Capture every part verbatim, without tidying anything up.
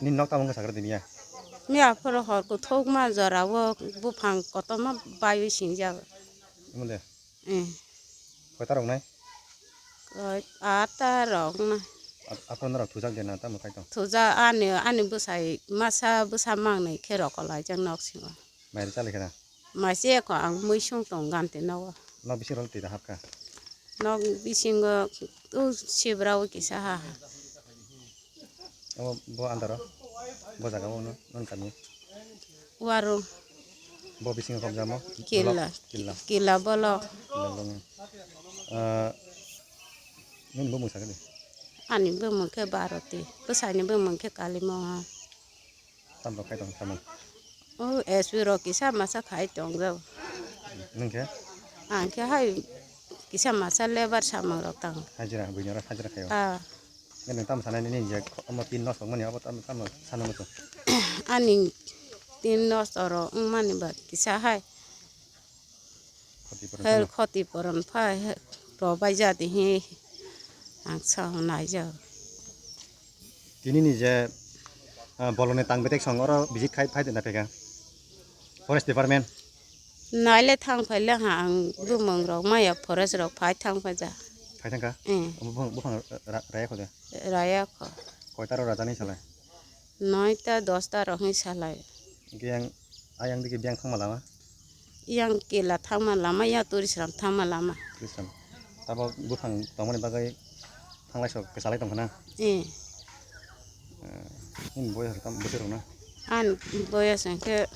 Nini nok tamo wngkha sakra tini ya? Miya phoro hor kuthukma jorao buphang kotorma baiwi singjak. Imo de? Eh. Koita rok nai? Koi-, ata rok na. Ap-, aphuru norok thujak de na tamo khai tong? Thuja ani, ani bwsai masa bwsa mangnai khe rokolaijak nok singo. Mairi chali khe na? Maise ko ang muisung tong ganti nogo. Nok bisingo twi da hapkha? Nok bisingo o sibra o kisa ha ha. Obo bo andaro? Bo jaga o no, non kami? Waro. Bo bisingo khobjamo? Killa. Killa. Killa bolo. Killa bolo. Ah, nini bumung sakhe de? Ani bumung khe Bharati. Bwsani bumung khe Kalimohan. Tamrok khai tong samung? O S P rok kisa masa khai tong jao. Nung khe? Ang khe hai kisa masa lebar samung rok tang. Hajira, buino rok hajira khaio. Ah. Nung tam sanai nini je omo tin nos mani abo tam tam sana mutu. Ani tin nos oro wngmani ba kisa hai. Khoti poron Hel phano. Khoti poron pha he, robai jadi he ang sao naijao. Tini ni je, ah, bolongni tang betek song oro visit khai phai na phaikha? Forest department. Naile thang phaile ha ang bumung rok maya forest rok phai thang phaja. Phai thangkha? Eh. Omo buphang, buphang ra-, ra-, raya kho de? Raya kho. Koita rok rajani salai? Noita dosta rok hwnwi salai. Hwnkhe yang, ayang digi biyang thangma lama? Yang kela thangma lama, yang turisram thangma lama. Turisram. Tabo buphang tongmani bagwi thanglai sok kwchalai tongkha na? Eh. Eh, nini boyos tam bwswk rok na? Ani boyos hwnkhe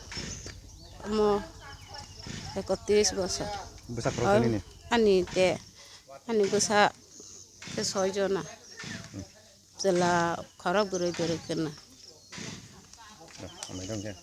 omo ekotris bosor. Bwsa khorok Ar tani ni? Ani te, ani bwsa khe soi jona. Hmm. Chwla khorok bwrwi bwrwi kheno. Hambai dong khe.